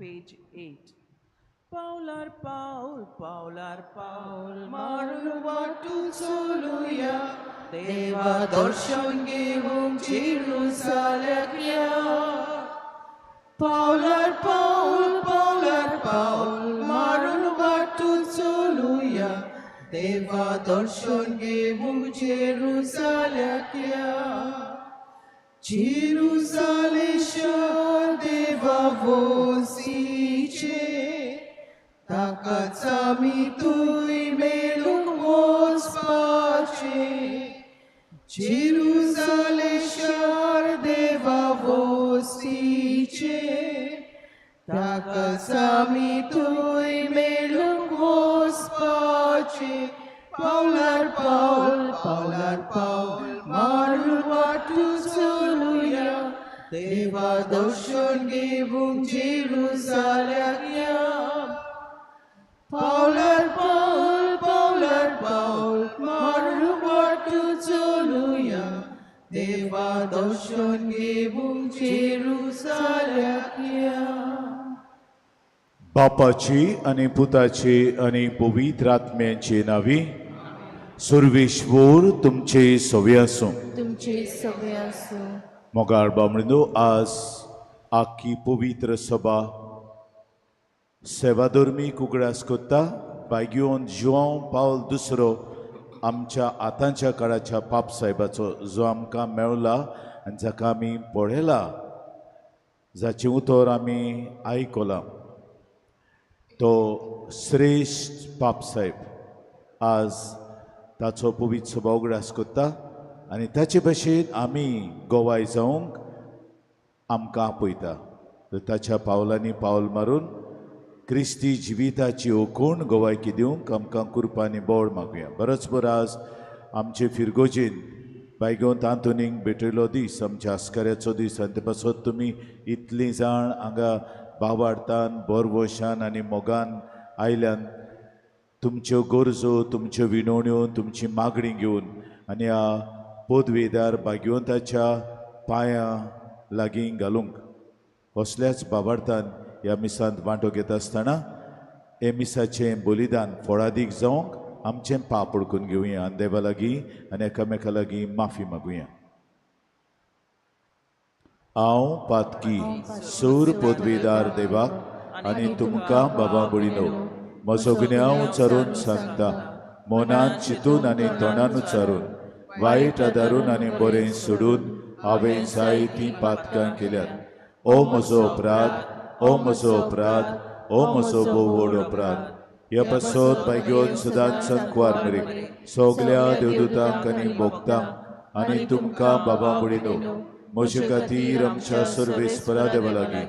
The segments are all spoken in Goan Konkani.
page 8. पावलार पावल पावलार पावल मारून वाटू चलुया, देवा दर्शन घेवंक जेरुजाल्याक या. पावलार पावल पावलार पावल मारून वाटू चलुया, देवा दर्शन घेवंक जेरुजाल्याक या. जेरुजाले शार देवा वोसीचे, ताकाच आमी तुय मेळूंक वचपाचें. जेरुजाले शार देवा वोसीचे, ताकाच आमी तुय मेळूंक वचपाचें. पावलार पावल पावलार पावल मारून वाटू चलुया, देवा दर्शन घेवंक जेरुजाल्याक या. पावलार पावल पावलार पावल मारून वाटू चलुया, देवा दर्शन घेवंक जेरुजाल्याक या. बापाची आनी पुताची आनी पवित्र आत्म्याची नावी. सर्वेश्वर तुमचे सवे आसूं. तुमचे सगळे आसूं. मोगाळ बामणिंदो, आज आखी पवित्र सभा सेवाधर्मीक उगडास कोत्ता बायगिवन जुआंव पावल दुसरो, आमच्या आतांच्या काळाच्या पाप साहेबाचो, जो आमकां मेवला आनी जाका आमी पळयला, जाचें उतर आमी आयकलां, तो श्रेश्ठ पाप साहेब आज ताचो पवित्र सभा उगडास कोत्ता आनी ताचे भशेन आमी गोवाय जावंक आमकां आपयता. तर ताच्या पावलांनी पावल मारून क्रिस्ती जिविताची ओकोण गोवायकी दिवंक आमकां कुरपांनी बोळ मागुया. बरोच बरो आज आमचे फिरगोजीन बायगोंत आंतोनीक भेटयलो दीस, आमच्या आस्काऱ्याचो दीस, आनी ते पासत तुमी इतलीं जाण हांगा बावाडतान बोरवशान आनी मोगान आयल्यान तुमच्यो गरजो, तुमच्यो विनवण्यो, तुमची मागणी घेवन आनी ह्या पदवेदार भाग्यवंताच्या पांयां लागीं घालूंक असल्याच बाबार्थान ह्या मिसांत वांटो घेता आसतना हे मिसाचें बलिदान फळादीक जावंक आमचें पाप ओळखून घेवया आनी देवा लागीं आनी एकामेका लागीं माफी मागुया. हांव पातकी सूर पदवीदार देवाक आनी तुमकां बाबा भयणीनो म्हजो गुन्यांव उच्चारून सांगता, मनान चिंतून आनी तोंडान उच्चारून, वायट आदारून आनी बरें सोडून हांवें जायतीं पातकां केल्यात. ओ म्हजो अपराध, ओ म्हजो अपराध, ओ म्हजो भोव व्हड अपराध. ह्या पासत भाग्योन सदांच संकवार मेरेन सगल्या देवदूतांक आनी भोगतांक आनी तुमकां बाबा भयणीनो म्हजे खातीर आमच्या सर्वेस्परा देवा लागीं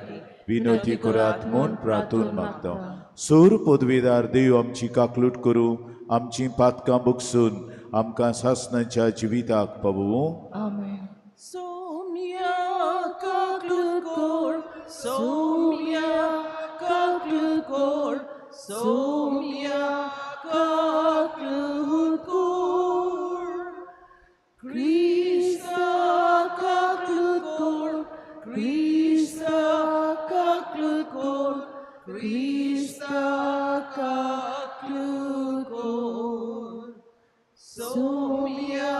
विनोती करात म्हूण प्रार्थून मागता. सूर पदवीदार देव आमची काकलूट करूं, आमची पातकां बुकसून आमकां सासणाच्या जिविताक पावोवं. आमेन. सोम्या काकलूट कोर, सोम्या काकलूट कोर, सोम्या काकलूट कोर. क्रिस्ता काकलूट कोर, क्रिस्ता काकलूट कोर, क्रिस्ता काकलूट कोर. सोम्या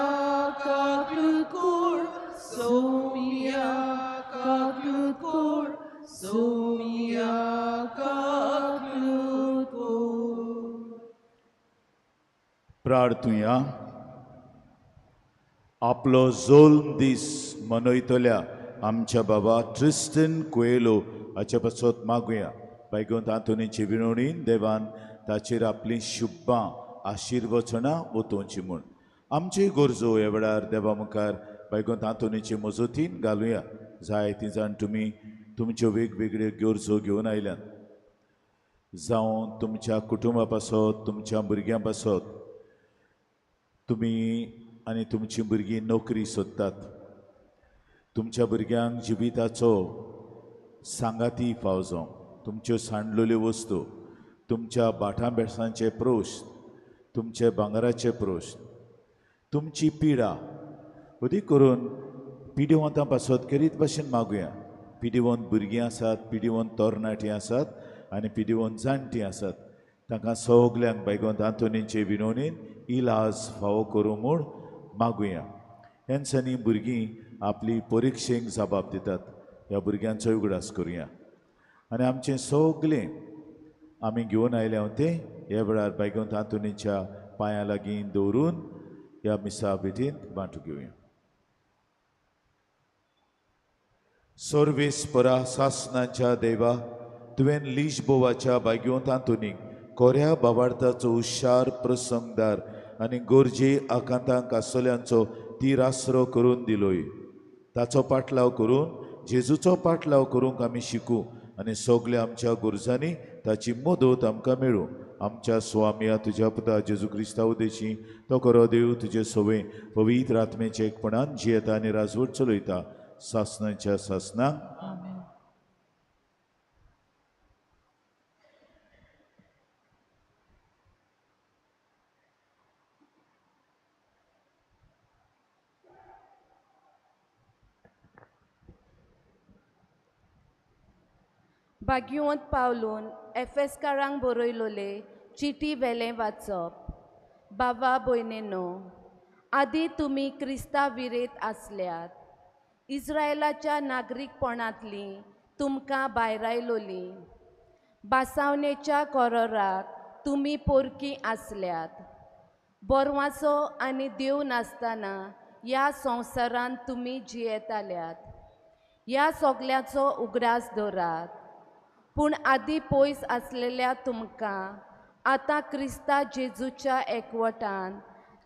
काकलूट कोर, सोम्या काकलूट कोर, सोम्या काकलूट कोर. प्रार्थुया. आपलो जोल्म दीस मनयतल्या आमच्या बाबा ट्रिस्टन कुएलो हाचे पासत मागुया. बायगोंत आंतोनीची विनवणीन देवान ताचेर आपलीं शुभां आशिर्वचनां ओतोवची म्हूण आमची गरजो ह्या वेळार देवा मुखार बायगोंत आंतोनीचे मजतीन घालुया. जायतीं जाण तुमी तुमच्यो वेगवेगळ्यो गरजो घेवन आयल्यात, जावं तुमच्या कुटुंबा पासत, तुमच्या भुरग्यां पासत. तुमी आनी तुमचीं भुरगीं नोकरी सोदतात, तुमच्या भुरग्यांक जिविताचो सांगाती फाव जावं, तुमच्यो सांडलेल्यो वस्तू, तुमच्या भाटां बेसांचे प्रश्न, तुमचे भांगराचे प्रश्न, तुमची पिडा, अदीक करून पिडेवंतां पासत करीत भाशेन मागुया. पिडिवंत भुरगीं आसात, पिडिवंत तरणाटीं आसात आनी पिडिवंत जाणटीं आसात. तांकां सगल्यांक बायगोंत आंतोनीचे विनवणीन इलाज फावो करूं म्हूण मागुया. ह्या दिसांनी भुरगीं आपली परिक्षेक जबाब दितात. ह्या भुरग्यांचो उगडास करुया आनी आमचें सगलें आमी घेवन आयल्या तें ह्या वेळार बायगोंत आंतोनीच्या पांयां लागीं दवरून ह्या मिसा भेटींत वांटू घेवया. सर्वेस्परा सासनाच्या देवा, तुवें लिजबोवाच्या बायगोंत आंतोनीक कोऱ्या बाबार्थाचो हुशार प्रसंगदार आनी गरजे आकांतांक आसल्यांचो तीर आसरो करून दिलोय. ताचो पाटलाव करून जेजूचो पाटलाव करूंक आमी शिकूं आनी सगल्या आमच्या गरजांनी ताची मदत आमकां मेळूं. आमच्या स्वामिया तुज्या पुता जेजू क्रिस्ता उदेशी तो खरो देव तुजे सवे पवित्र आत्म्याच्या एकपणान जियेता आनी राजवट चलयता सासनाच्या सासनाक. भाग्यवंत पावलून एफेस्कारांक बरयलोले चिटी वेलें वाचप. बाबा भयणीनो, आदी तुमी क्रिस्ता विरेत आसल्यात, इस्रायलाच्या नागरीकपणांतली तुमकां भायरायलोली, बासावणेच्या कोरोराक तुमी पोरकी आसल्यात, बोरवाचो आनी देव नासतना ह्या संवसारांत तुमी जियेताल्यात. ह्या सगल्याचो उगडास दवरात. पूण आदी पयस आसलेल्या तुमकां आतां क्रिस्ता जेजूच्या एकवटान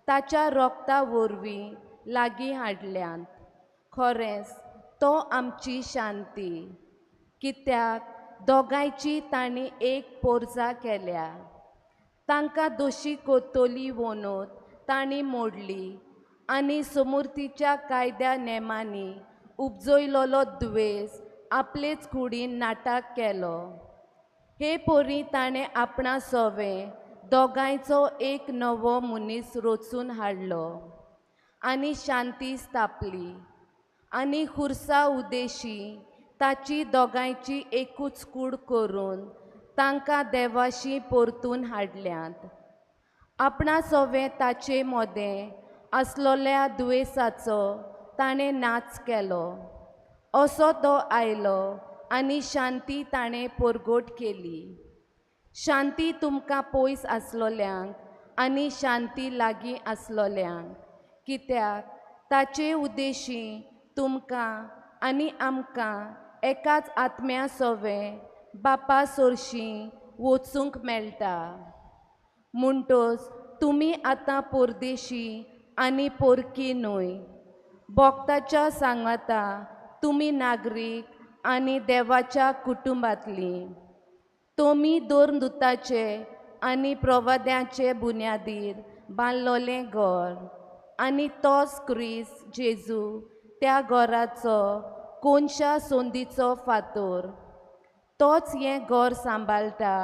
ताच्या रोगता वरवीं लागीं हाडल्यात. खरेंच तो आमची शांती, कित्याक दोगांयची तांणी एक पोरजा केल्या. तांकां दोशी कोत्तोली वनोत तांणी मोडली आनी समूर्तीच्या कायद्या नेमांनी उपजयलोलो दुवेस आपलेच कुडीन नाटक केलो. हे पोरी ताणें आपणा सोवें दोगांयचो एक नवो मनीस रचून हाडलो आनी शांती स्थापली आनी खुर्सा उदेशी ताची दोगांयची एकूच कूड करून तांकां देवाशी परतून हाडल्यात. आपणा सोवें ताचे मोदें आसलोल्या दुयेंसाचो ताणें नाच केलो. असो तो आयलो आनी शांती ताणें परगट केली. शांती तुमकां पयस आसलोल्यांक आनी शांती लागीं आसलोल्यांक, कित्याक ताचे उद्देशी तुमकां आनी आमकां एकाच आत्म्या सोवें बापा सोरशीं वचूंक मेळटा. म्हणटच तुमी आतां परदेशी आनी पोरकी न्हय, भोक्ताच्या सांगाता तुमी नागरीक आनी देवाच्या कुटुंबांतली. तुमी दोरदुताचे आनी प्रवाद्याचे बुन्यादीर बांदलोलें घर आनी तोच क्रिस्त जेजू त्या घराचो कोनशा सोंदीचो फातोर. तोच हें घर सांबाळटा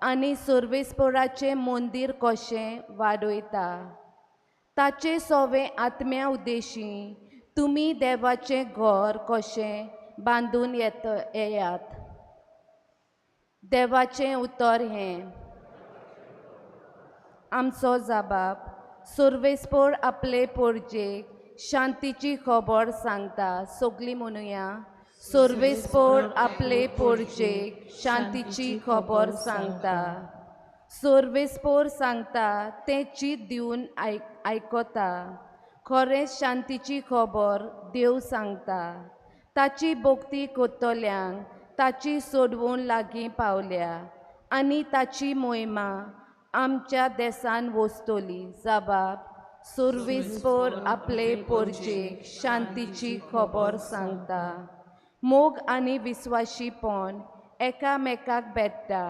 आनी सर्वेस्पराचें मंदीर कशें वाडयता. ताचे सोवे आत्म्या उद्देशी तुमी देवाचें घर कशें बांदून येयात. देवाचें उतर हें. आमचो जाबाब सर्वेस्पोर आपले पोरजेक शांतीची खबर सांगता. सगळीं म्हणुया, सर्वेस्पोर आपले पोरजेक शांतीची खबर सांगता. सर्वेस्पोर सांगता तें चीत दिवन आयकता. खरेंच शांतीची खबर देव सांगता. ताची भक्ती करतल्यांक ताची सोडवण लागीं पावल्या आनी ताची मोहिमा आमच्या देसान वसतली. जबाब सर्वेस्पोर आपले पोरजेक शांतीची खबर सांगता. मोग आनी विस्वाशीपण एकामेकाक भेट्टा.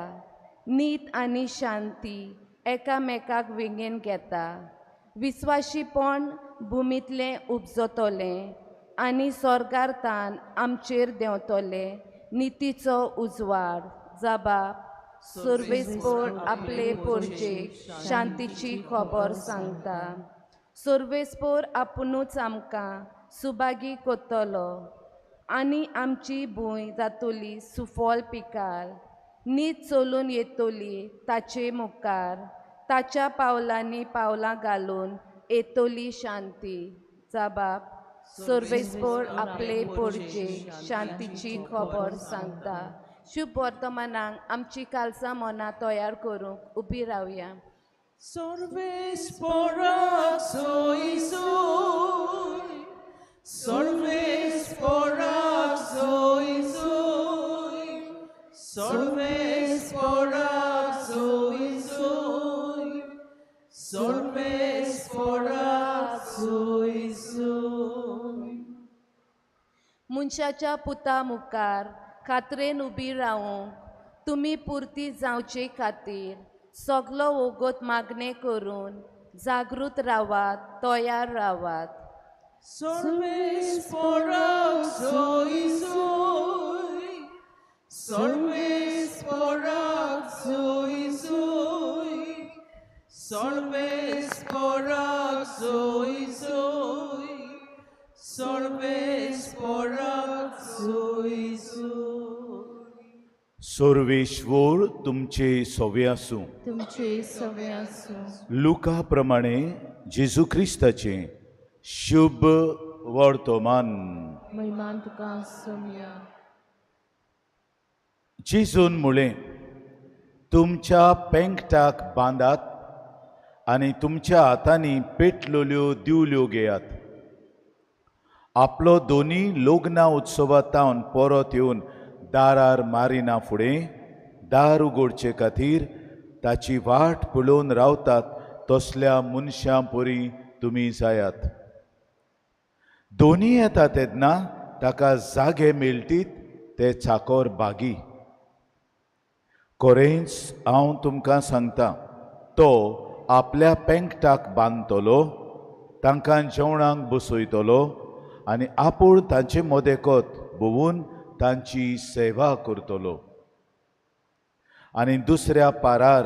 नीत आनी शांती एकामेकाक वेंगेन घेता. विस्वाशीपण भुमींतलें उपजतलें आनी स्वर्गार तान आमचेर देंवतलें नितीचो उजवाड. जबाब सर्वेस्पोर आपले पोरजेक शांतीची खबर सांगता. सर्वेस्पोर आपुणूच आमकां सुभागी करतलो. आनी आमची भूंय जातली सुफल पिकाल. नीत चलून येतली ताचे मुखार, ताच्या पावलांनी पावलां घालून येतली शांती. जाबाब सर्वेस्पोर आपले पोरजे शांतीची खबर सांगता. शुभ वर्तमानाक आमची कालसां मनां तयार करूंक उबी रावया. सर्वेस्पोराक सोय सोय, सर्वेस्पोराक सोय सोय, सर्वेस्पोराक सोय सोय, सर्वेस्पोराक सोय सोय. मनशाच्या पुता मुखार खात्रेन उबी रावूंक तुमी पुरती जावचे खातीर सगलो वोगोत मागणें करून जागृत रावात, तयार रावात. सर्वेस्पोराक सोय सोय, सर्वेस्पोराक सोय सोय, सर्वेस्पोराक सोय सोय, सर्वेस्पोराक सोय सोय. सर्वेश्वर तुमचे सोवे आसूं. तुमचे सवे आसूं. लुका प्रमाणे जेजू क्रिस्ताचें शुभ वर्तमान. महिमान तुका सोमया. जेजून म्हळें, तुमच्या पेंकटाक बांदात आनी तुमच्या हातांनी पेटलेल्यो दिवल्यो घेयात. आपलो दोनी लग्ना उत्सवांत परत येवन दारार मारिना फुडें दार उगडचे खातीर ताची वाट पळोवन रावतात तसल्या मनशां परी तुमी जायात. दोनी येता तेन्ना ताका जागे मेळटीत ते चाकोर बागी. खरेंच हांव तुमकां सांगता, तो आपल्या पेंकटाक बांदतलो, तांकां जेवणाक बसयतलो आनी आपूण तांचे मदेकत भोंवून तांची सेवा करतलो. आनी दुसऱ्या पारार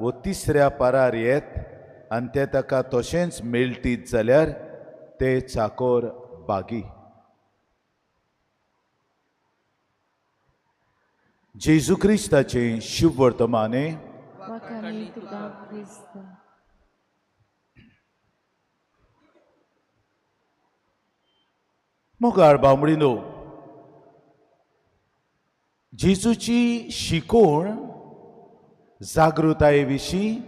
वो तिसऱ्या पारार येत आनी ते ताका तशेंच मेळटीत जाल्यार ते चाकोर बागी. जेजू क्रिस्ताचें शुभ वर्तमाने. मोगाळ बामणीनो, जेजूची शिकोवण जागृताये विशीं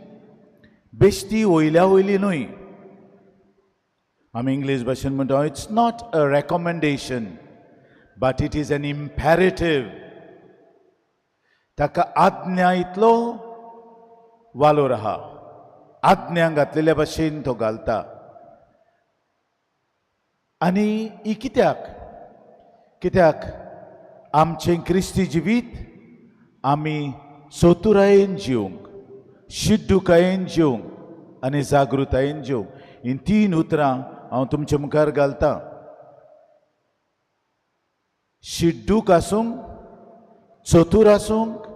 बेश्टी वयल्या वयली न्हय. आमी इंग्लीश भाशेन म्हणटा, it's not a recommendation but it is an imperative. ताका आज्ञा इतलो वालोर आहा, आज्ञा घातलेल्या भाशेन तो घालता. आनी ही कित्याक? कित्याक आमचें क्रिस्ती जिवीत आमी चतुरायेन जिवंक, शिड्डुकायेन जिवंक आनी जागृतायेन जिवंक. हीं तीन उतरां हांव तुमचे मुखार घालतां. शिड्डूक आसूंक, चतूर आसूंक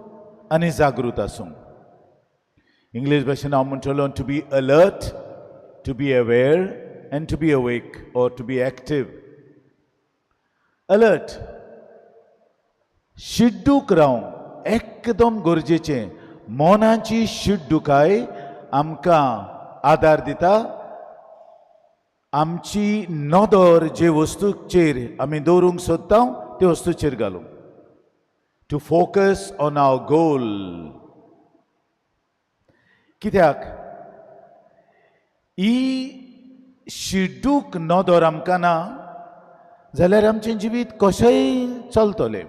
आनी जागृत आसूंक. इंग्लीश भाशेन हांव म्हणटलो, to be alert, to be aware and to be awake or to be active. Alert, शिड्डूक रावंक एकदम गरजेचें. मनाची शिड्डुकाय आमकां आदार दिता. आमची नदर जे वस्तूचेर आमी दवरूंक सोदता ते वस्तूचेर घालूंक, to focus on our goal. कित्याक ही शिड्डूक नदर आमकां ना जाल्यार आमचें जिवीत कशेंय चलतलें.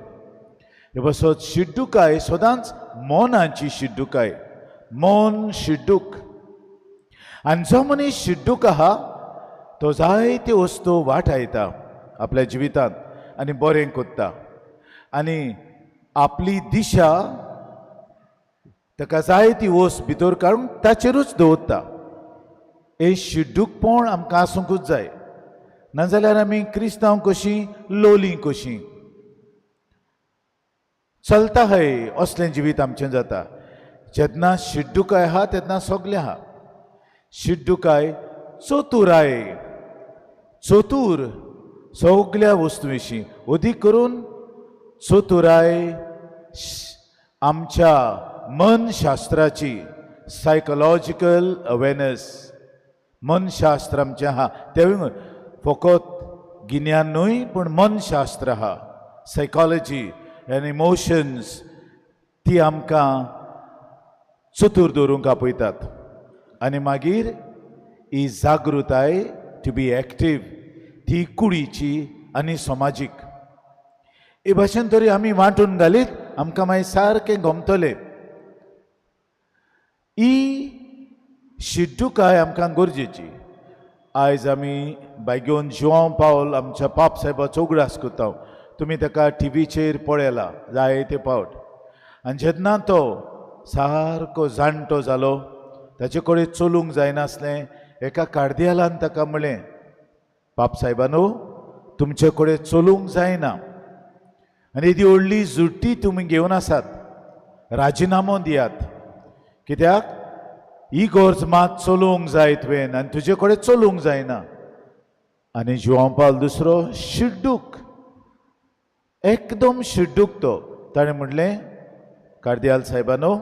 हे पासत शिड्डुकाय सदांच मनाची शिड्डुकाय, मन शिड्डूक. आनी जो मनीस शिड्डूक आहा तो जायते वस्तू वाटायता आपल्या जिवितांत आनी बरें करता आनी आपली दिशा ताका जाय ती वस्त भितर काडून ताचेरूच दवरता. हें शिड्डूकपण आमकां आसूंकूच जाय, नाजाल्यार आमी क्रिस्तांव कशीं लोली कशीं चलता हय असलें जिवीत आमचें जाता. जेन्ना शिड्डुकाय आहा तेन्ना सगलें आहा. शिड्डुकाय चतुराय, चतूर सगल्या वस्तू विशीं, अदीक करून चतुराय आमच्या मनशास्त्राची, सायकोलॉजिकल अवेरनस. मनशास्त्र आमचें आहा तेवूय फकत गिन्यान न्हय, पूण मनशास्त्र आहा, सायकोलॉजी एन्ड इमोशन्स, ती आमकां चतूर दवरूंक आपयतात. आनी मागीर ही जागृताय, टू बी एक्टीव, ती कुडीची आनी समाजीक. हे भाशेन तरी आमी वांटून घालीत आमकां मागीर सारकें गमतलें. ही शिड्डुकाय आमकां गरजेची. आयज आमी बायगेवन जुवांव पावल आमच्या पाप साहेबाचो उगडास करता. तुमी ताका टिवीचेर पळयला जायते पावट. आनी जेन्ना तो सारको जाणटो जालो, ताचे कडेन चलूंक जायनासलें, एका कार्दियालान ताका म्हणलें, पाप साहेबानो, तुमचे कडेन चलूंक जायना आनी येदी व्हडली जुट्टी तुमी घेवन आसात, राजिनामो दियात, कित्याक ही गरज मात चलोवंक जाय तुवें आनी तुजे कडेन चलूंक जायना. आनी जुवांव पावल दुसरो शिड्डूक, एकदम शिड्डूक तो, ताणें म्हणलें, कार्दियाल साहेबानो,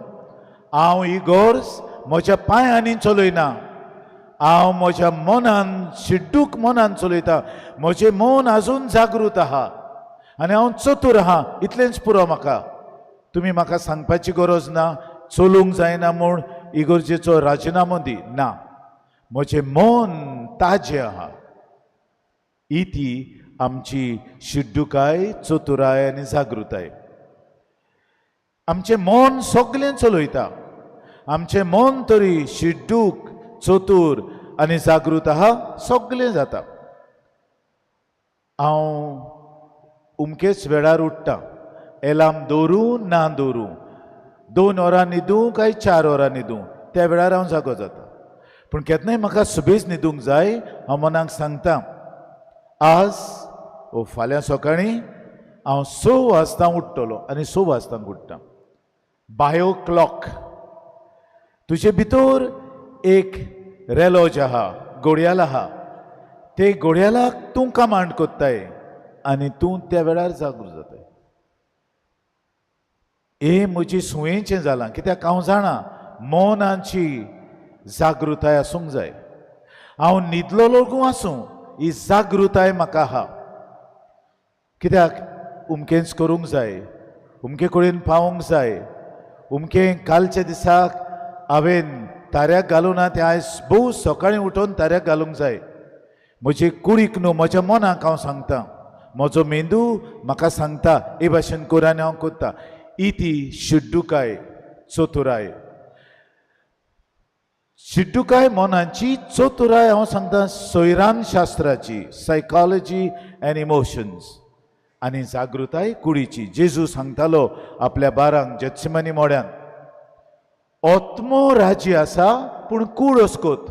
हांव ही गरज म्हज्या पांयांनी चलयना, हांव म्हज्या मनान, शिड्डूक मनान चलयता. म्हजें मन आजून जागृत आहा आनी हांव चतूर आहा, इतलेंच पुरो म्हाका. तुमी म्हाका सांगपाची गरज ना चलूंक जायना म्हूण इगर्जेचो राजिनामो दी ना, म्हजें मन ताजें आहा. ही ती आमची शिड्डुकाय, चतुराय आनी जागृताय. आमचें मन सगळें चलयता. आमचें मन तरी शिड्डूक, चतूर आनी जागृत आहा, सगळें जाता. हांव उमकेच वेळार उठ्ठा, एलार्म दवरूं ना दवरूं, 2 वरां न्हिदूं काय 4 वरां न्हिदूं, त्या वेळार हांव जागो जाता. पूण केन्नाय म्हाका सुबेज न्हिदूंक जाय, हांव मनाक सांगता, आज ओ फाल्यां सकाळीं हांव 6 वाजता उठ्ठलो आनी 6 वाजतांक उठ्ठा. बायो क्लॉक, तुजे भितर एक रेलोज आहा, घडयाळ आहा, ते घडयाळाक तूं कमांड कोत्ताय आनी तूं त्या वेळार जागृत जाताय. हें म्हजी सुयेचें जालां, कित्याक हांव जाणा मनाची जागृताय आसूंक जाय. हांव न्हिदलोलो आसूं, ही जागृताय म्हाका आहा, कित्याक उमकेंच करूंक जाय, उमके कडेन पावोंक जाय, उमकें कालच्या दिसाक हांवें ताऱ्याक घालूं ना, तें आयज भोव सकाळीं उठोवन ताऱ्याक घालूंक जाय. म्हजे कुडीक न्हू, म्हज्या मनाक हांव सांगता, म्हजो मेंदू म्हाका सांगता हे भाशेन कर आनी हांव करता. ही ती शिड्डुकाय, चतुराय. शिड्डुकाय मनाची, चतुराय हांव सांगता सोयरान शास्त्राची, सायकॉलॉजी अँड इमोशन्स, आनी जागृताय कुडीची. जेजू सांगतालो आपल्या बारांक जेत्सिमनी मोड्यान, आत्मो राजी आसा पूण कूड अस्कोत.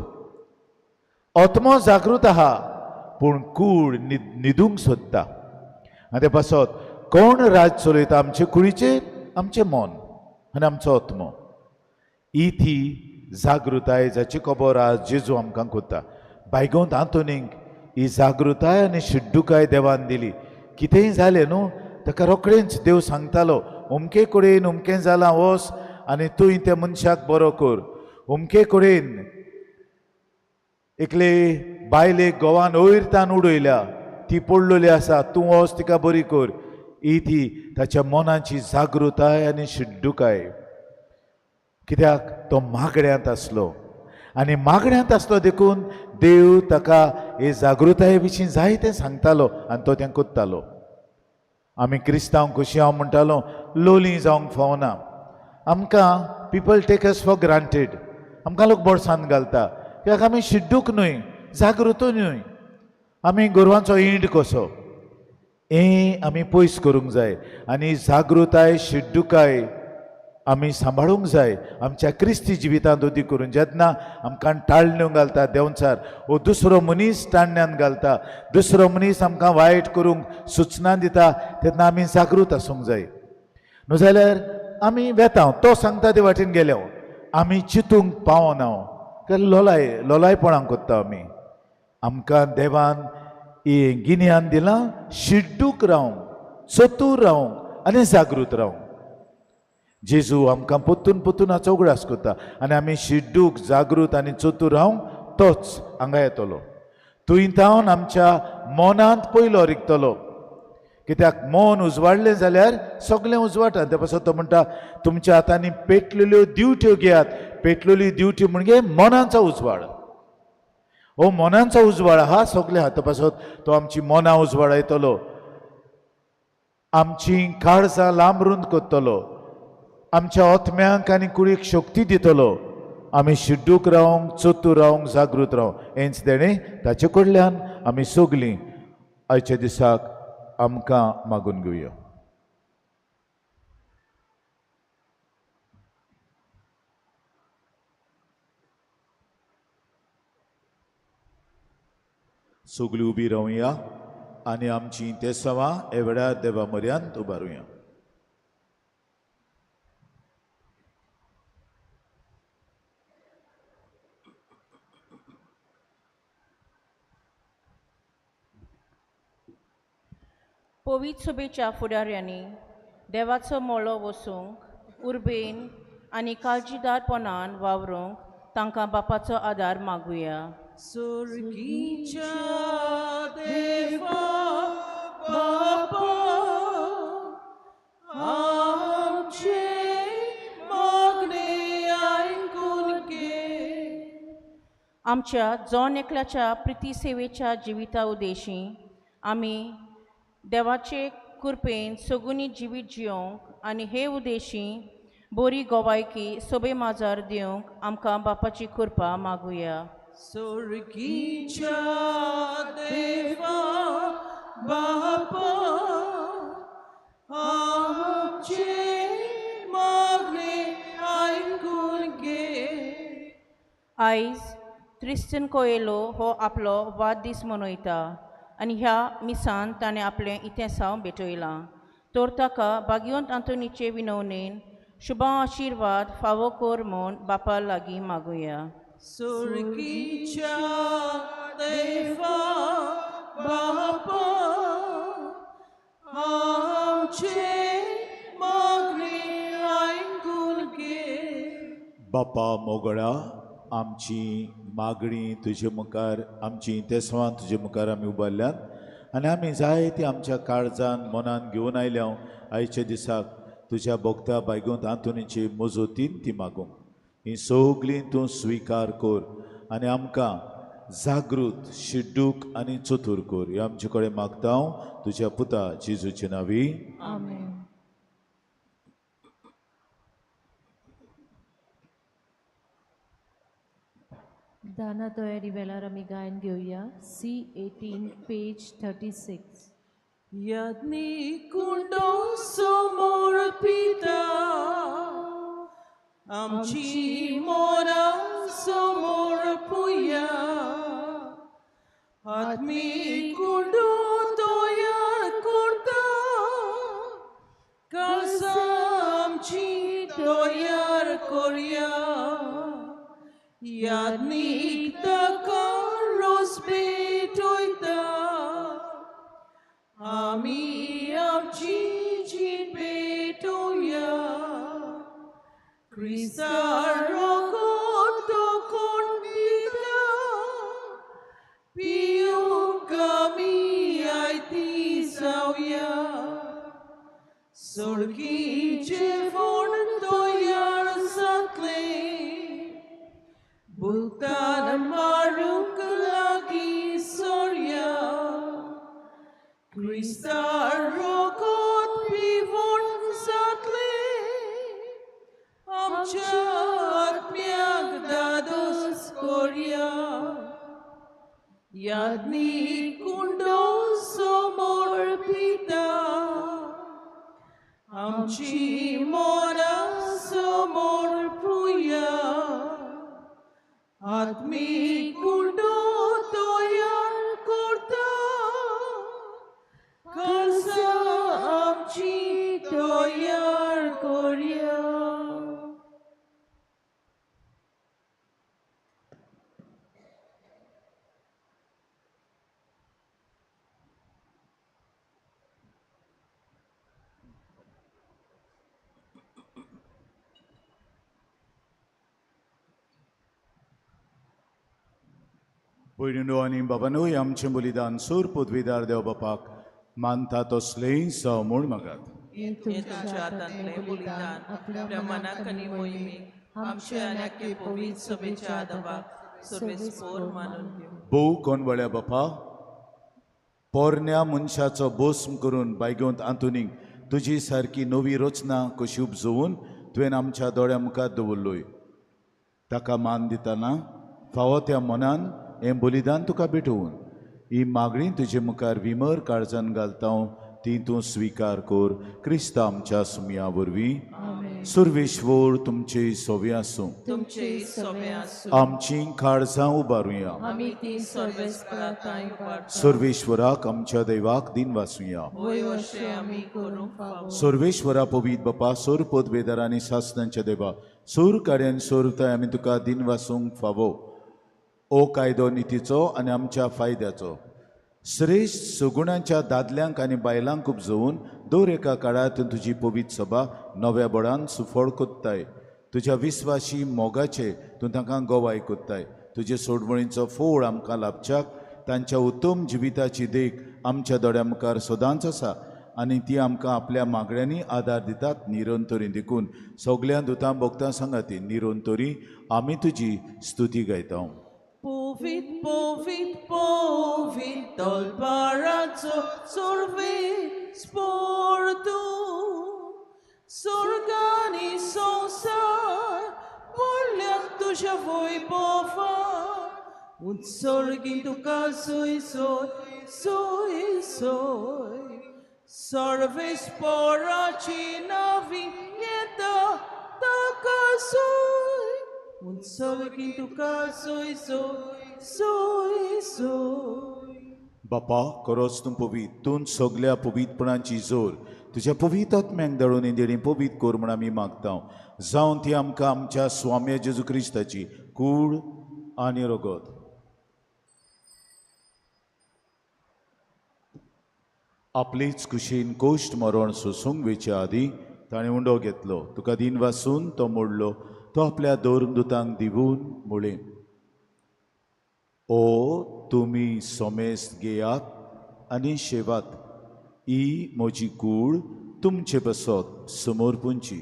आत्मो जागृत आहा पूण कूड न्हिदूंक सोदता. आनी ते पासत कोण राज चलयता आमचे कुडीचेर? आमचें मन आनी आमचो आत्मो. ही ती जागृताय जाची खबर आज जेजू आमकां कोत्ता. बायगोंत आंतोनीक ही जागृताय आनी शिड्डुकाय देवान दिली. कितेंय जालें न्हू, ताका रोखडेंच देव सांगतालो, अमके कडेन अमकें जालां, वच आनी तूं त्या मनशाक बरो कर. अमके कडेन एकले बायलेक घोवान वयर उडयल्या, ती पडलेली आसा, तूं वच तिका बरी कर. ही ती ताच्या मनाची जागृताय आनी शिड्डुकाय, कित्याक तो मागण्यांत आसलो आनी मागण्यांत आसलो देखून देव ताका हे जागृताये विशीं जायतें सांगतालो आनी तो तें कोत्तालो. आमी क्रिस्तांव कशी, हांव म्हणटालो, लोली जावंक फावना आमकां. People take us for granted. आमकां लोक बोडसान घालता, कित्याक आमी शिड्डूक न्हय, जागृतूय न्हय, आमी गोरवांचो इंड कसो. हें आमी पयस करूंक जाय आनी जागृताय, शिड्डुकाय आमी सांबाळूंक जाय आमच्या क्रिस्ती जिवितांत. अदीक करून जेन्ना आमकां टाळण्यो घालता देंवचार वो दुसरो मनीस टाळण्यान घालता, दुसरो मनीस आमकां वायट करूंक सुचना दिता, तेन्ना आमी जागृत आसूंक जाय. न्हू जाल्यार आमी वेता, तो सांगता ते वाटेन गेले, आमी चिंतूंक पावना, कारण लोलाय लोलायपणां कोत्ता आमी. आमकां देवान ही गिन्यान दिलां शिड्डूक रावंक. चतूर रावंक आनी जागृत रावंक. जेजू आमकां पोत्तून पोत्तून हाचो उगडास करता आनी आमी शिड्डूक जागृत आनी चतूर रावंक तोच हांगा येतलो. थंय तावन आमच्या मनांत पयलो रिगतलो, कित्याक मन उजवाडलें जाल्यार सगळें उजवाडटा. ते पासत तो म्हणटा तुमच्या हातांनी पेटलेल्यो दिवट्यो घेयात. पेटलेली दिवटी म्हणजे मनांचो उजवाड. हो मनांचो उजवाड आहा सगळे हाता पासत तो आमची मनां उजवाडायतलो, आमची काळजां लांबरूंद करतलो, आमच्या आत्म्यांक आनी कुडीक शक्ती दितलो. आमी शिड्डूक रावंक, चतूर रावंक, जागृत रावंक हेंच देणें ताचे कडल्यान आमी सगलीं आयच्या दिसाक आमकां मागून घेवया. सगळीं उबी रावया आनी आमची तेसांवां हे वेळार देवा म्हऱ्यांत उबारुया. पवित्र सभेच्या फुडाऱ्यांनी देवाचो मोलो वसूंक उर्बेन आनी काळजीदारपणान वावरूंक तांकां बापाचो आदार मागुया. सुर्गीच्या देवा बापा आमचे मागणे आयकून घे. आमच्या जण एकल्याच्या प्रिती सेवेच्या जिविता उद्देशी आमी देवाचे कृपेन सगुनी जिवीत जियोंक आनी हे उद्देशी बरी गोवायकी सोबे माजार दिवंक आमकां बापाची कृपा मागुया. सुर्गीच्या देवा बापा आमचे मागणे आयकून घे. आयज त्रिस्टन कोयलो हो आपलो वाडदीस मनयता आनी ह्या मिसान ताणें आपलें इतेसांव भेटयलां. तर ताका भाग्यवंत आंतोनीचे विनवणेन शुभ आशिर्वाद फावो कर म्हूण बापा लागीं मागुया. सुर्गीच्या देवा बापा आमचे मागणे आयकून घे. बापा मोगळा, आमची मागणी तुजे मुखार, आमची तेसवां तुजे मुखार आमी उबारल्यात आनी आमी जायती आमच्या काळजान मनान घेवन आयल्या. आयच्या दिसाक तुज्या भोगता बायगोंत आंतोनीची मजतीन ती मागूंक ही सगळीं तूं स्विकार कर आनी आमकां जागृत, शिड्डूक आनी चतूर कर. हे आमचे कडेन मागता हांव तुज्या पुता जेजूचे नांवी. आमेन. दाना तयारी वेळार आमी गायन घेवया. C18 page 36. यज्ञ कुंडो समोर पिता आमची मोरा समोर पुया आत्मी कुंडो तयार करता काळजां आमची तयार करया. याज्ञीक ताका रोज भेटयता आमी आमची जीण भेटोया. क्रिस्ता रगत कोण दिता पिवंक आमी आयती जावया. सुर्गीचें जेवण तयार जातलें भुतान मारूंक लागीं सोरया. क्रिस्ता रगत पिवण जातलें आमच्या आत्म्याक दादोस करया. याज्ञी कुंडो समोर पिता आमची मोरा समोर पुया आत्मी कुंडो तयार करता काळजां आमची तयार करया. भयणीनो आनी बाबानूय आमचें बलिदान सूर पदवीदार देव बापाक मानता तसलेंय जावं म्हूण मागात. हें तुमच्या हातांतलें बलिदान आपल्या मनाक आनी मोहिमेक आमच्या आनी आख्खे पवित्र सभेच्या आदाबाक सर्वेस्पोर मानून घेवं. भोव कोनवळ्या बापा, पोरण्या मनशाचो बोस्म करून बायगोंत आंतोनीक तुजी सारकी नवी रचना कशी उपजोवन तुवें आमच्या दोळ्या मुखार दवरलोय. ताका मान दितना फावो त्या मनान हें बलिदान तुका भेटोवन ही मागणी तुजे मुखार विमर काळजान घालता ती तूं स्विकार कर क्रिस्ता आमच्या सुमया वरवीं. सुर्वेश्वर तुमचे सोवे आसूं. तुमचे सोबे आसूं. आमची काळजां उबारुया. आमी ती सर्वेस्परा उबारता. सर्वेश्वराक आमच्या देवाक दिन वासुया. वय अशें आमी करूंक फावो. सर्वेश्वरा पवीत बापा, सोर पदवेदार आनी सासनांच्या देवा, सूर कार्यान सोरताय आमी तुका दिन वासूंक फावो. ओ कायदो नितीचो आनी आमच्या फायद्याचो श्रेश्ठ सगुणांच्या दादल्यांक आनी बायलांक उपजोवन दर एका काळांत तुजी पवित्र सभा नव्या बळान सुफळ कोत्ताय. तुज्या विस्वाशी मोगाचे तूं तांकां गवाय कोत्ताय. तुजे सोडवणीचो फोळ आमकां लाभच्याक तांच्या उत्तम जिविताची देख आमच्या दोळ्या मुखार सदांच आसा आनी ती आमकां आपल्या मागण्यांनी आदार दितात निरंतरी. देखून सगळ्या दुतां भोगतां सांगाती निरंतरी आमी तुजी स्तुती गायता. Povit, povit, povit, tolparazzo, sorve, sportu, sorgani sonsar, vogliam tu già voi bova, un sorgin tu caso e soi, soi, soi, sorve sporaci navi, nieta, taca soi. Un sorgin tu caso e soi, soi, soi. बापा खरोच तूं पवीत, तूं सगल्या पवीतपणाची जोर तुज्या पवीत आत्म्याक धाडून इंदेणी पवीत कर म्हूण आमी मागता. जावन ती आमकां आमच्या स्वाम्या जेजू क्रिस्ताची कूड आनी रगत आपलीच कुशीन कोश्ट मरण सोसूंक वेचे आदीं ताणें उंडो घेतलो. तुका दिन वासून तो मोडलो. तो आपल्या दोरदुतांक दिवून म्हळें, ओ तुमी सोमेस्त घेयात आनी शेवात, ही म्हजी कूड तुमचे पासत समर्पूंची.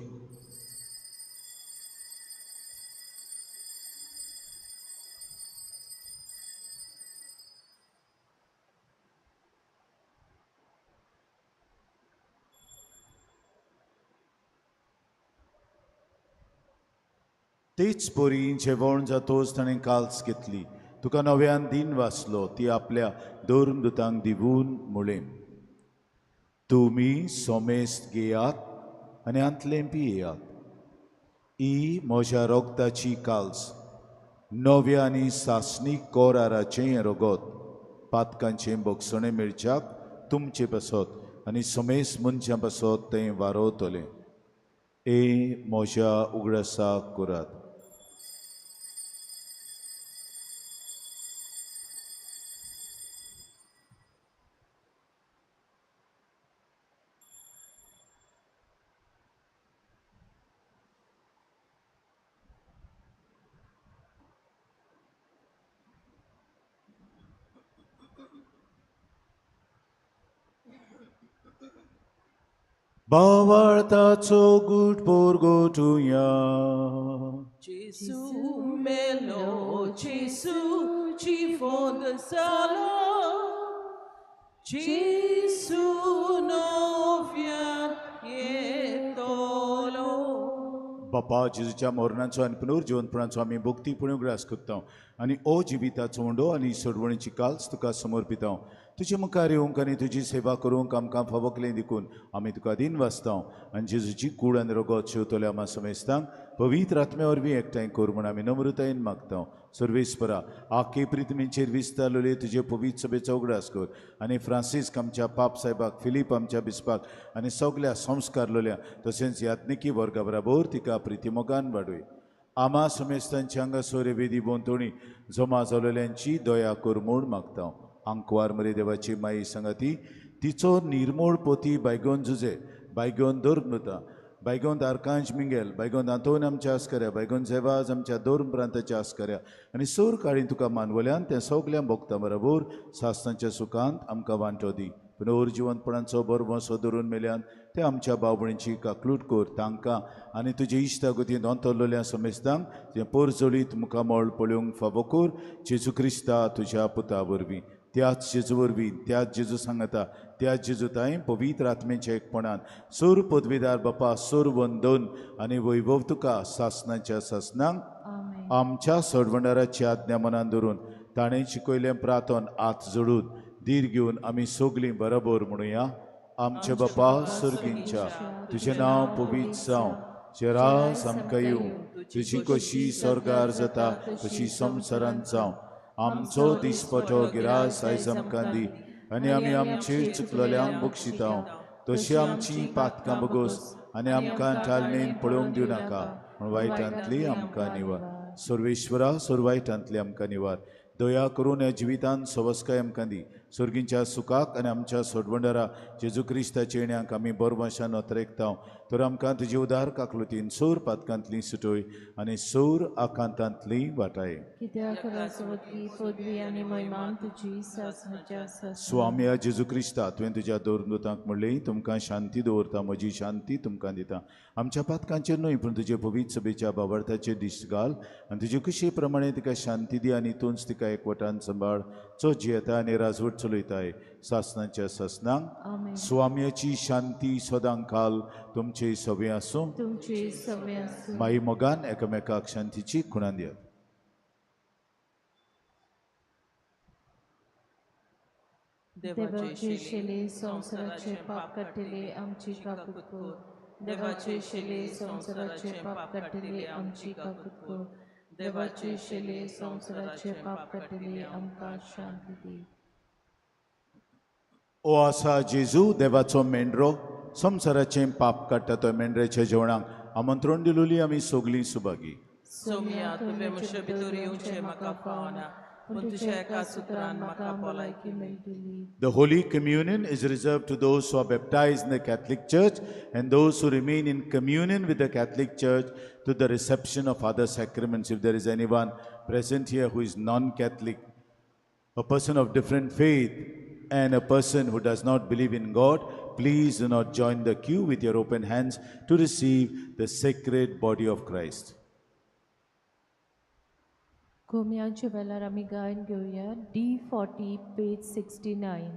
तेच परी जेवण जातोच ताणें काल्स घेतली. तुका नव्यान दिन वाचलो. ती आपल्या धर्मदुतांक दिवून म्हळें, तुमी सोमेस्त घेयात आनी हांतलें पियेयात. ही म्हज्या रोगताची काल्स, नव्या आनी सासणीक कोराराचें हें रगत पातकांचें भोगसणें मेळच्याक तुमचे पासत आनी सोमेस्त मनशां पासत तें वारोवतलें. ए म्हज्या उगडासाक करात. बावळताचो गुट पोरगोटुया. Gesù melo, Gesù ci fonda sala, Gesù novia etolo. बापा जेजूच्या मरणाचो आनी पुनर्जिवनपणाचो आमी भक्तीपणी उगडास करता आनी ओ जिविताचो उंडो आनी सोडवणीची काल्स तुका समर्पिता. तुजे मुखार येवंक आनी तुजी सेवा करूंक आमकां फावकलें देखून आमी तुका दिन वाचता आनी जेजूची कूड आनी रगत शेवतल्या आमा समेस्तांक पवित्र आत्म्या वरवीं एकठांय कर म्हूण आमी नम्रतायेन मागता. सर्वेस्परा आखे प्रिथमीचेर विस्तारलेले तुजे पवित्र सभेचो उगडास कर आनी फ्रांसीस्क आमच्या पाप साहेबाक, फिलीप आमच्या बिस्पाक आनी सगल्या संस्कारलोल्या तशेंच याज्ञिकी वर्गा बराबर तिका प्रितीमोगान वाडय. आमा समेस्तांच्या हांगासर वेदी भोंवतणी जमा जालेल्यांची दया कर म्हूण मागता. आंकवार मरे देवाची माई सांगाती तिचो निर्मोळ पोती बायगोन जुजे बायगोन धर्मता बायगोंत आर्कांज मिंगेल, बायगोंत आंतोन आमच्या आस्कऱ्या, बायगोंत झेवाज आमच्या दोन प्रांताच्या आस्कऱ्या आनी सोर काळी तुका मानवल्यान त्या सगल्या भोगता बरोबर सासणाच्या सुखांत आमकां वांटो दी. पुनर जिवंतपणाचो बरवंसो धरून मेल्यान ते आमच्या भाव भयणींची काकलूट कर तांकां आनी तुजे इश्टागतीन अंतरलेल्या समेस्तांक तें पोरजोळीत मुखामळ पळोवंक फावो कर जेजू क्रिस्ता तुज्या पुता वरवीं. त्याच जेजू वरवीं, त्याच जेजू सांगता, त्याच जेजू ताई पवित्र आत्मेच्या एकपणान सूर पदवीदार बापा सूर वंदन आनी वैभव तुका सासणाच्या सासणांक. आमच्या सोडवणाराची आज्ञा मनान धरून ताणें शिकयलें प्रार्थन हात जोडून धीर घेवन आमी सगलीं बरोबर म्हणुया. आमचे बापा सर्गींच्या, तुजें नांव पवित्र जावं, तुजें राज आमकां येवं, तुजी कशी स्वर्गार जाता तशी संवसारांत जावं. आमचो दिसपटो गिरास आयज आमकां दी आनी आमी आमचेर चुकलेल्यांक बक्षिता तशी आमची पातकां बगोस आनी आमकां चालणेन पळोवंक दिवं नाका, पूण वायटांतली आमकां निवार. सर्वेश्वरा, सर्व वायटांतली आमकां निवार. दया करून ह्या जिवितांत सवस्काय आमकां दी. सर्गींच्या सुखाक आनी आमच्या सोडवंडरा जेजू क्रिस्ताच्या येण्याक आमी बरवशान अत्रेकता. तर आमकां तुजी उदार काकलुतीन सोर पातकांतली सुटोय आनी सोर आकांतांतली वाटाय. कित्याक राजवटकी पदवी आनी महिमा तुजी सासणाच्या सासणाक. स्वाम्या जेजू क्रिस्ता, तुवें तुज्या दोरदूतांक म्हणलें, तुमकां शांती दवरता, म्हजी शांती तुमकां दिता. आमच्या पातकांचेर न्हय पूण तुजे पवित्र सभेच्या बाबर्थाचेर दिश्ट घाल आनी तुजे कुशे प्रमाणे तिका शांती दी आनी तूंच तिका एकवटान सांबाळ, जो जियेता आनी राजवट चलयताय सासणाच्या सासणांक. आमेन. स्वाम्याची शांती सदां काल तुमचे सवे आसूं. तुमचे सवे आसूं. माई मोगान एकामेकाक शांतीची खुणां दियात. देवाचे शेले संवसाराचे पाप काडटले आमची काकूत कर. देवाचे शेले संवसाराचे पाप काडटले आमची काकूत कर. देवाचे शेले संवसाराचे पाप काडटले आमकां शांती दी. ओ आसा जेजू देवाचो मेंढरो, संवसाराचें पाप काडटा तो मेंढऱ्याच्या जेवणाक आमंत्रण दिलोली आमी सगलीं सुभागी. सोम्या, तुवें म्हजे भितर येवचें म्हाका फावना, पूण तुज्या एका सुत्रान म्हाका भलायकी मेळटली. The Holy Communion is reserved to those who are baptized in the Catholic Church and those who remain in communion with the Catholic Church to the reception of other sacraments. If there is anyone present here who is non-Catholic, a person of different faith, and a person who does not believe in God, please do not join the queue with your open hands to receive the sacred body of Christ. गोमयांच्या वेळार आमी गायन घेवया D 40 page 69.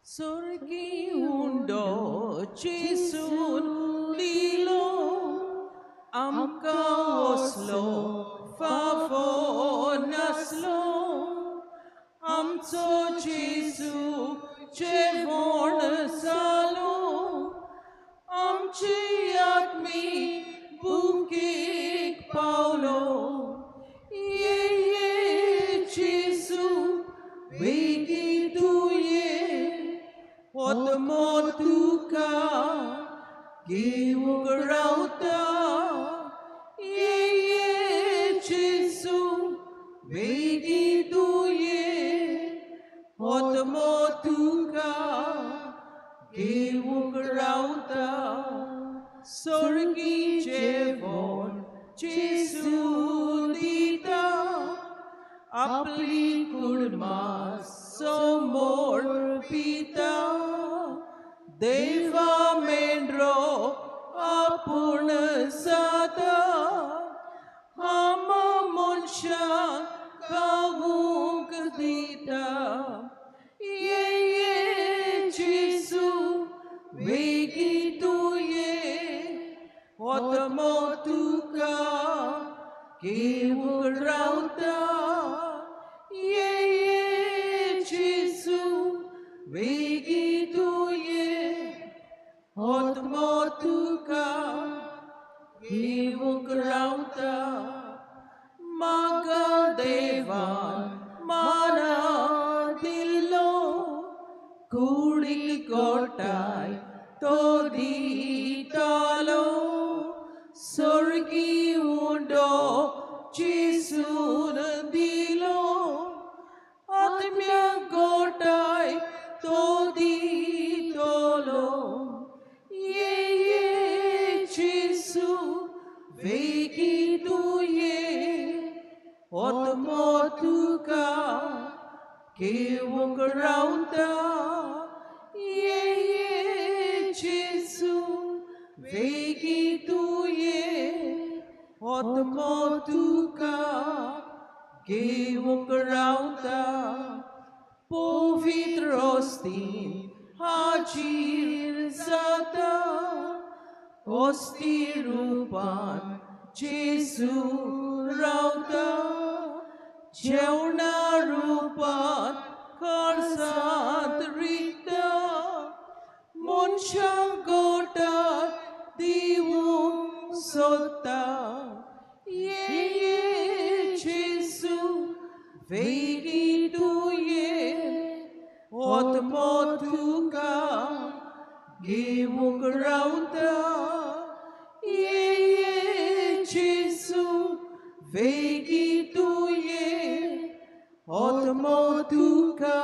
स्वर्गी उंडो जेजून लिलो, आमकां वसलो फावो नासलो. आमचो जेजू जेवण जालो, आमची आत्मी भुकेक पावलो. ये ये जेजू बेगीन तूं ये, होतमो तुका घेवंक रावता. ये ये जेजू बेगीन तूं ये, होतमो तुका घेवंक रावता. सोर्गी जेवण जेजू दिता आपली कुडमा समोर पिता देवा मेंढरो आपूण जाता आम मनशां खावूंक दिता ये ये जेजू वेगीं तूं ये आत्मो तुका घेवंक रावता ये ये जेजू वेगीं तूं ये आत्मो तुका घेवंक रावता म्हाका देवान माना दिल्लो कुडीक गोठाय तो दितालो सोर्गी उंडो जेजून दिलो आत्म्या गोठाय तो दितलो ये ये जेजू वेगीं तूं ये आत्मो तुका घेवंक रावता ये ये जेजू वेगीं तूं ये आत्मो तुका घेवंक रावता पवित्र ओस्तीन हाजीर जाता ओस्ती रुपान जेजू रावता जेवणा रुपान खर्चांत रिता मनशां गोठात दिवंक सोदता ये ये जेजू वेगीं तूं ये आत्मो तुका घेवंक रावता ये ये जेजू वेगीं तूं ये आत्मो तुका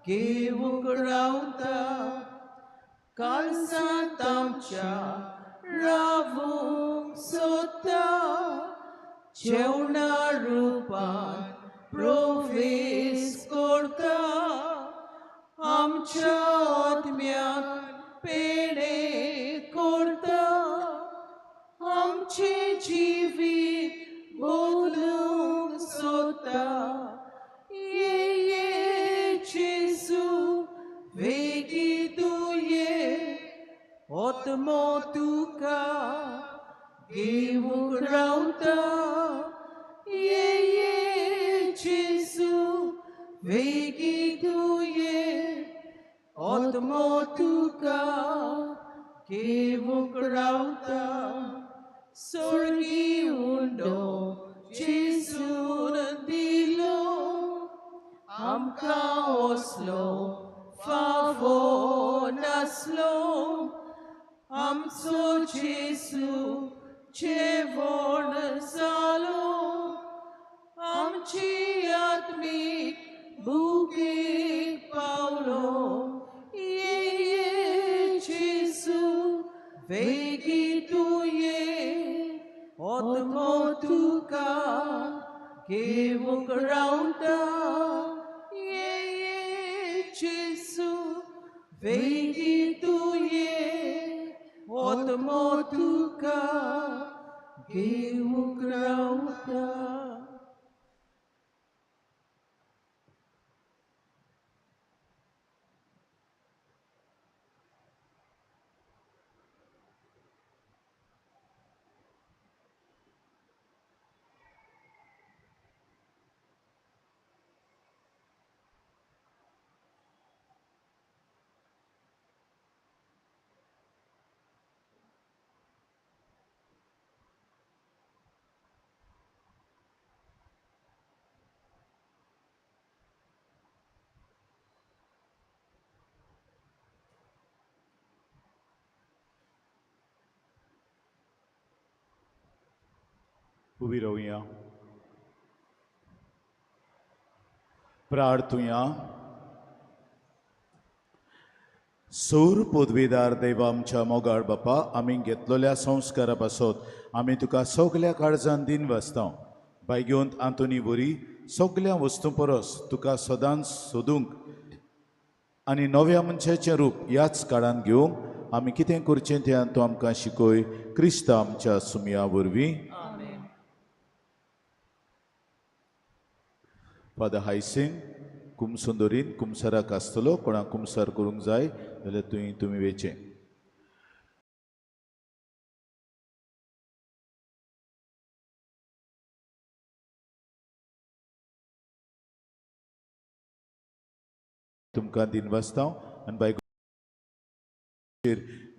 घेवंक रावता काळजांत आमच्या रावूंक सोदता जेवणा रुपान प्रवेश करता आमच्या आत्म्याक पेणे करता आमचें जिवीत बदलूंक सोदता ये ये जेजू वेगीं तूं ये आत्मो तुका घेवंक रावता ये ये जेजू वेगीं तूं ये आत्मो तुका घेवंक रावता सोर्गी उंडो जेजून दिलो आमकां ओसलो फावो नासलो आमचो जेजू जेवण जालो आमची आत्मीक भुकेक पावलो ये ये जेजू वेगीं तूं ये आत्मो तुका घेवंक रावता ये ये जेजू वेगीं तूं ये आत्मो तुका घेवंक रावता. उबी रावया प्रार्थुया. सूर पदवीदार देवा आमच्या मोगाळ बापा, आमी घेतलेल्या संस्कारा पासत आमी तुका सगल्या काळजान दिन वाचता. बायगेवंत आंतोनी वरी सगल्या वस्तूं परस तुका सदांच सोदूंक आनी नव्या मनशाचें रूप ह्याच काळान घेवंक आमी कितें करचें तें तूं आमकां शिकय, क्रिस्त आमच्या सुमया वरवीं. फादर हायसिंग कुमसुंदरीन कुमसाराक आसतलो, कोणाक कुमसार करूंक जाय जाल्यार तुवें तुमी वेचें. तुमकां दिन वाचता आनी बायको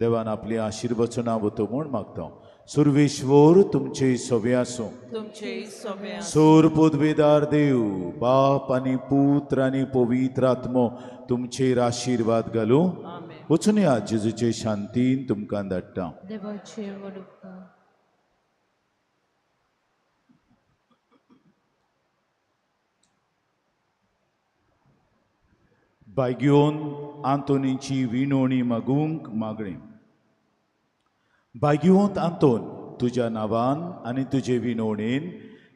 देवान आपली आशीर्वचनां वतो म्हूण मागता. सुर्वेश्वर तुमचे सवे आसूं. सोर पदवेदार देव बाप आनी पुत्र आनी पवित्र आत्मो तुमचेर आशिर्वाद घालूं. वचून या जेजूचे शांतीन तुमकां धाडटा. बायगेवन आंतोनीची विनवणी मागूंक मागणें. बायगेवंत आंतोन, तुज्या नांवान आनी तुजे विनवणेन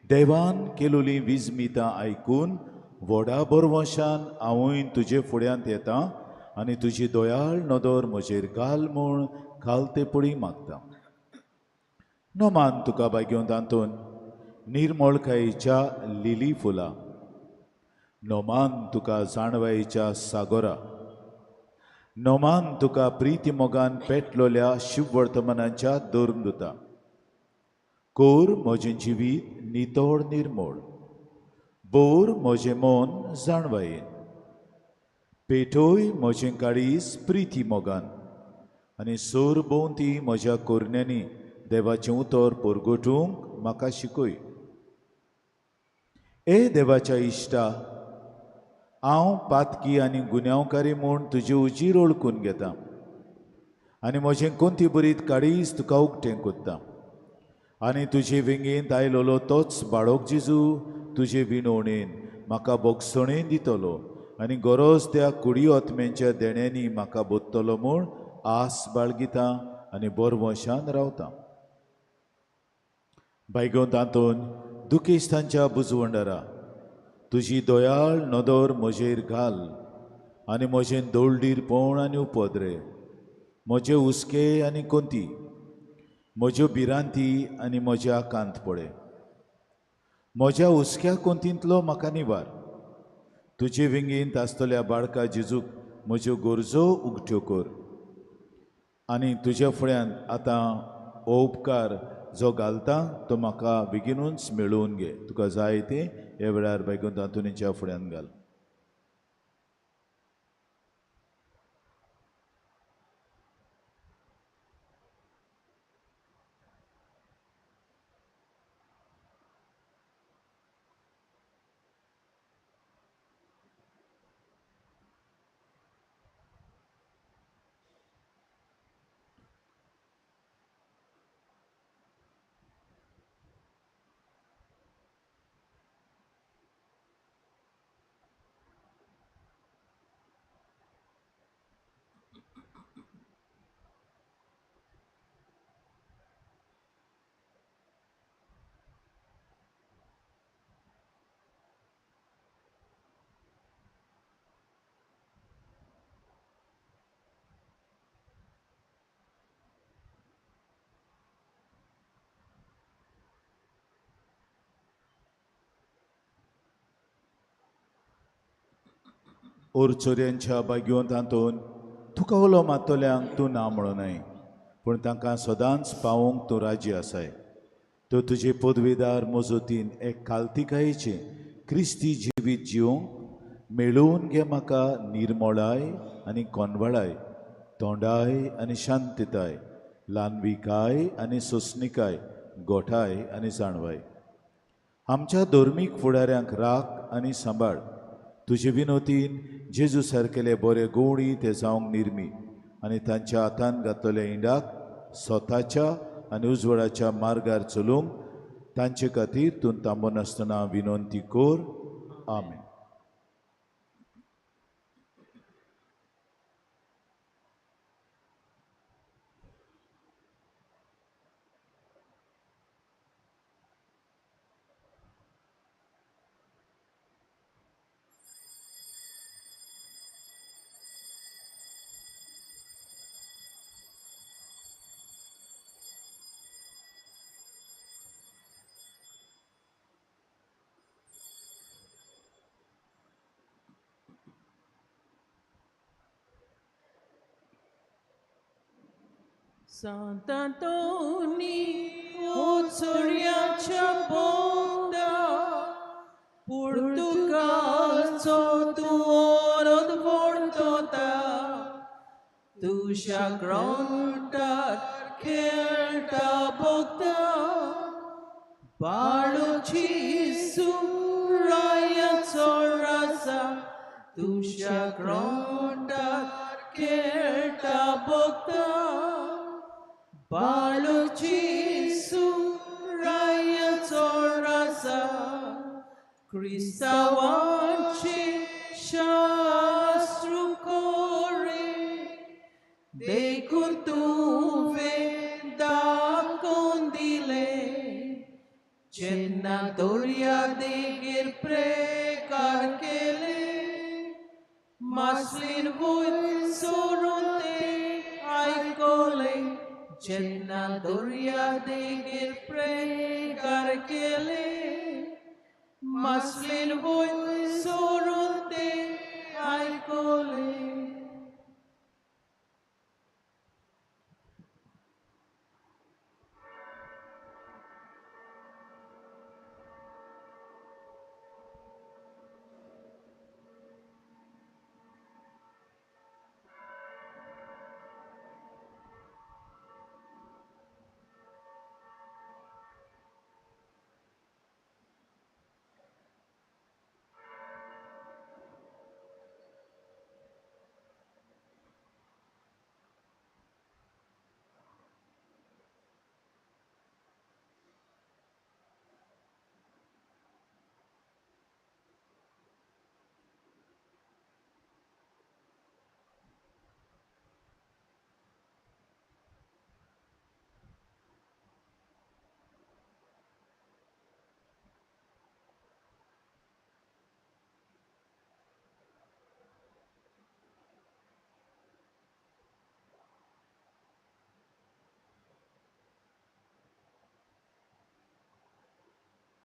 देवान केलोली विजमितां आयकून व्हडा बरवशान हांवूय तुजे फुड्यांत येता आनी तुजी दयाळ नदर म्हजेर घाल म्हूण खालतेपणी मागता. नमान तुका बायगेवंत आंतोन निर्मळकायेच्या लिली फुलां, नमान तुका जाणवायेच्या सागोरा, नमान तुका प्रिती मोगान पेटलोल्या शिववर्तमानाच्या धर्मदुता. कोर म्हजें जिवीत नितळ निर्मळ, बोर म्हजें मन जाणवायेन, पेटोय म्हजें काळीज प्रिती मोगान आनी सोर भोंवती म्हज्या कोरण्यांनी देवाचें उतर परगटूंक म्हाका शिकय. ए देवाच्या इश्टा, हांव पातकी आनी गुन्यांवकारी म्हूण तुजी उजीर ओळखून घेता आनी म्हजें कोंती बरीत काळीज तुका उक्तें कोत्ता आनी तुजे वेंगेंत आयलोलो तोच बाळक जेजू तुजे विनवणेन म्हाका बोगसणेन दितलो आनी गरज त्या कुडी आत्म्यांच्या देण्यांनी म्हाका बोत्तलो म्हूण आस बाळगिता आनी बरवशान रावता. बायगोंत आंतोन दुखेस्तांच्या बुजवंडरा तुजी दयाळ नदर म्हजेर घाल आनी म्हजें दोळडीरपण आनी उपद्रे, म्हजे हुस्के आनी कोंती, म्हज्यो भिरांती आनी म्हज्या आकांत पळय. म्हज्या हुस्क्या कोंतींतलो म्हाका निवार. तुजे वेंगेंत आसतल्या बाळका जेजूक म्हज्यो गरजो उगट्यो कर आनी तुज्या फुड्यांत आतां हो उपकार जो घालता तो म्हाका बेगीनूच मेळोवन घे. तुका जाय तें ह्या वेळार बायगोंत आंतोनीच्या फुड्यांत घाल. ओरचोऱ्यांच्या बागयोंत आंतोन तुका उलो मात्तल्यांक तूं ना म्हणूनय, पूण तांकां सदांच पावोवंक तूं राजी आसाय. तो तुजे पदवेदार मजतीन एक कालतिकायेचें क्रिस्ती जिवीत जिवंक मेळोवन घे म्हाका निर्मळाय आनी कोनवळाय, तोंडाय आनी शांतताय, ल्हानविकाय आनी सोंसणिकाय, गोठाय आनी जाणवाय. आमच्या धर्मीक फुडाऱ्यांक राख आनी सांबाळ. तुजे विनोतीन जेजू सारकेले बरे गोवणी ते जावंक निर्मी आनी तांच्या हातान घातलेल्या इंडाक स्वताच्या आनी उजवाडाच्या मार्गार चलूंक तांचे खातीर तूं थांबनासतना विनंती कर. आमेन. सांतांतोनी ओचोऱ्याच्या बोगदा पुर्तुगालचो तूं ओरोद व्हडतोता तुज्या ग्रावंडार खेळटा बोगदा बाळूची सुरायाचो राजा तुज्या ग्रावंडार खेळटा बोगदा बाळूची सुरायाचो राजा क्रिस्तावांचे शास्त्र कोरे देखून तुवें दाखोवन दिले जेन्ना दर्या देगेर प्रेकार केले मासलीन वयर सरून ते आयकले जेन्ना दर्या देगेर प्रेकार केले मासलीन वयर सरून ते आयकले.